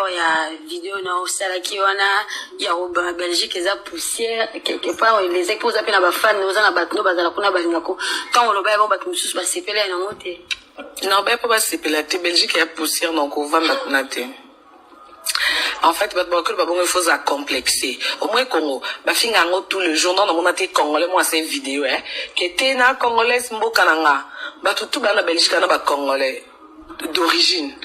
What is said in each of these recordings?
rapport ya video na osalaki wana ya kobima Belgique eza poussière quelque part, elezaki mpo oza mpe na bafan, oza na bato no bazala kuna balingako. Ntango oloba yango, bato mosusu basepela ya nango te. Non, baya mpo basepela te. Belgique ya poussière, donc ovanda kuna te. En fait, bato bakolo babongo, il faut za complexe. Au moins Congo, bafinga yango tout le jour. Non, namona te Congolais mo asa vidéo, eh, ke te na Congolaise mboka na nga. Bato tu baa na Belgique na Bacongolais d'origine,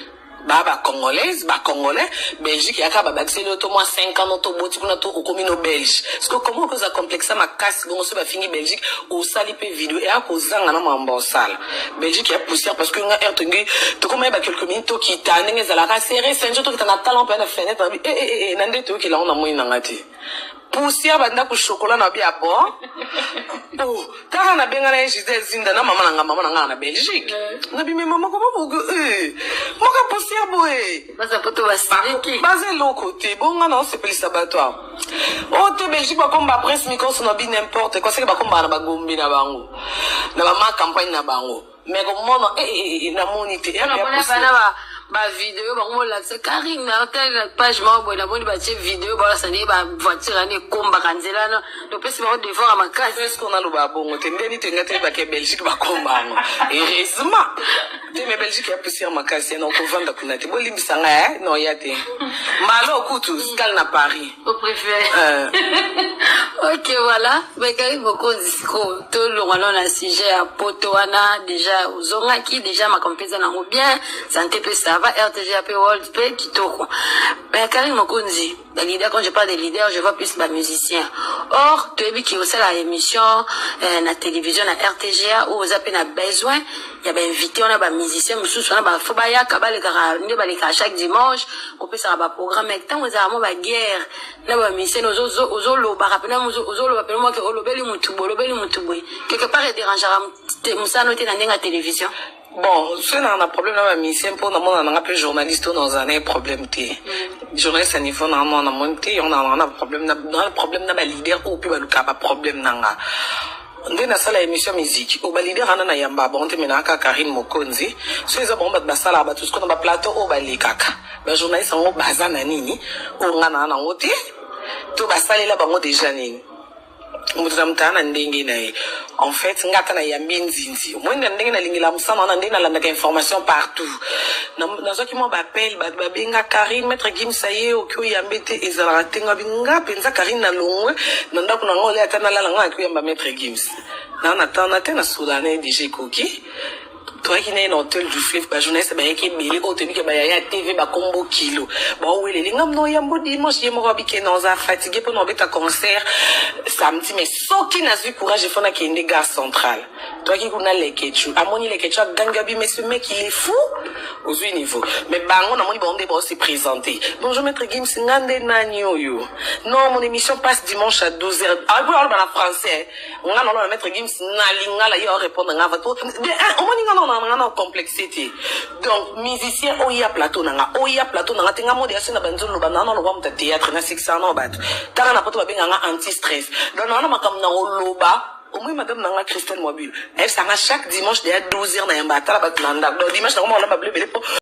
baa Bacongolaise, Bacongolais. Belgique yaka babakiseli yo to mwa 5 ans no toboti kuna to okomi no Belge. Parce que comment okoza complexe makasi bongo? So bafingi Belgique, osali mpe video, eya kozanga na mambo osala. Belgique ya poussière parce que nga aire tongi tokoma yeba quelques minutes, tokita ndenge ezalaka serré senjo, tokita na tala mpe na fenêtre na bi na nde toyokela yango na moi nanga te. Poussière, bandako chocolat na bi ya bon. Oh, kaka nabenga na ye Gisele Zinda na mama na nga, mama na nga na Belgique. Nabimi mama koma boke moka poussière boye. Baza poto basiliki. Baza eloko te. Bonga na osepelisa bato awa oyo te. Belgique bakomba prince mikoso na bi n'importe quoi, seke bakombaka na bagombe na bango na bama campagne na bango, mais komona namoni te. Bana bavideo bango molakisa Karine na hotel na page moko boye, namoni batie video, balasa ndenge bavoiture wana ekombaka nzela wana, topesi bango devoir ya makasi. Est-ce qu'on aloba bongo te? Ndeni te, nga te bake Belgique bakomba yango, heureusement te. Mais Belgique ya poussière makasi, na okovanda kuna te. Bolimbisa ngai, non, ya te mbala okutu skale na Paris. Opréféré. Ok, voilà. Mais Karine Mokonzi, sikoyo tolongwa nano na sujet ya poto wana. Déjà ozongaki déjà, makambo mpe eza nango bien, santé mpe ça va, RTG mpe world mpe kitoko. Mais Karine Mokonzi, leader, quand je parle de leader, je vois plus bamusicien. Or toyebi ki osala émission na télévision na RTGA, oyo oza mpe na besoin ya bainvité wana, bamusicien mosusu wana bafo bayaka, balekaka nde balekaka chaque dimanche kopesaka baprogramme. Ntango ezalaka mwa baguerre na bamusicien, ozolobaka mpena, ozoloba mpena moke, olobeli mutu boye, olobeli mutu boye, quelque part edérangeaka mosala te na ndenge ya télévision? Bon, soki nanga na problème na bamusicien, mpo namona nanga mpe journaliste oyo nazala na ye problème te. Journaliste ya niveau nanga mona namoni te yango. Nanga na problème na problème na baleader oyo mpe balukaka baproblème nanga. Nde nasala émission musique oyo, baleader wana na yamba bango te. Me nayaka Karine Mokonzi, so eza bango bato basalaka bato sikoyo na baplateau oyo balekaka. Bajournaliste yango baza na nini oyo nga naa nango te? To basalela bango déjà nini? Moto na moto aa na ndenge na ye. En fait, nga ata nayambi nzinzi, omoi na ndenge nalingela mosala wana, ndenge nalandaka information partout, nazwaki mwa baappel, bato babenga Karine, Maître Gimsa ye oki oyambe te. Ezalaka te. Nga nga mpenza Karine, nalongwe na ndako na nga, olia ata nalala, nga naki oyamba Maître Gims naa na tana te. Nasola na ye déjà, ekoki toyaki na ye na Hôtel du Fleuve. Bajournaliste bayaki ebele oyo toyebi ke bayaya TV, bakombo kilo baoweleli nga mno yambo dimanche. Ye moko abike na oza fatigué mpo na obeta concert samedi, mais soki nazwi courage efo nakende gare centrale. Toyaki kuna, Lekechu amoni Lekechu, agangi abi: "Mais ce mec, il est fou." Ozwi niveau, mais bango namoni bango nde baose présenter: "Bonjour Maître Gims." Nga nde nani oyo? "Non, mon émission passe dimanche à 12 heures." Aloba na français, nga na oloba Maître Gims na lingala, ye arépondre nga. Va omoni nga na nga na complexe te. Donc musicien oya plateau na nga, oya plateau na nga te. Nga mode ya so na banzoloba na naloba moto ya théâtre, nasekisaka na bato. Tanga na poto babenga nga anti stress. Donc na wana makambo na koloba, omoi madame na nga Christelle Mobile ayebisanga chaque dimanche deya 12 heures na yamba atala bato na ndako. Donc dimanche nango makolamba bilobele mpo